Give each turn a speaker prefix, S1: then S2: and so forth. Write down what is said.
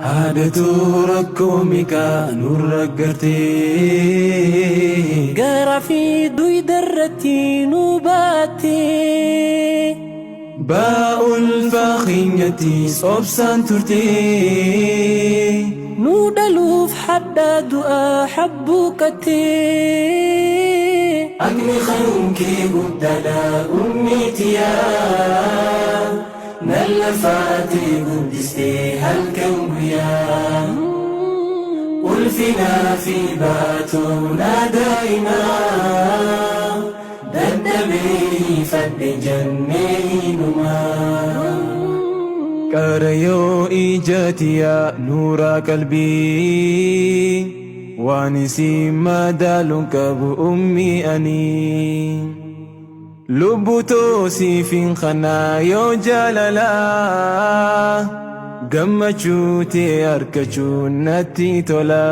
S1: Haadhatu rakkoo meeqa nurra gartee.
S2: Garaa fi duyda irratti nu baattee.
S1: Ba'aa ulfaa keenyattis obsaan turtee.
S2: Nu dhaluuf hadhaa du'aa habbuuqattee.
S1: Aqni kee guddaadha ummii tiyyaa. Nan lafaatee guddistee halkan guyyaa. Ulfinaa fi baatoonaa daa'imaa. Dadhabee fadhe jennee hinumaa. Qarayoo ija tiyyaa nuura qalbii. Waan isin madaaluun qabu ummii ani. Lubbuu toosiifin kanaa yoo jaalalaa. Gammachuu tee argachuun natti tola.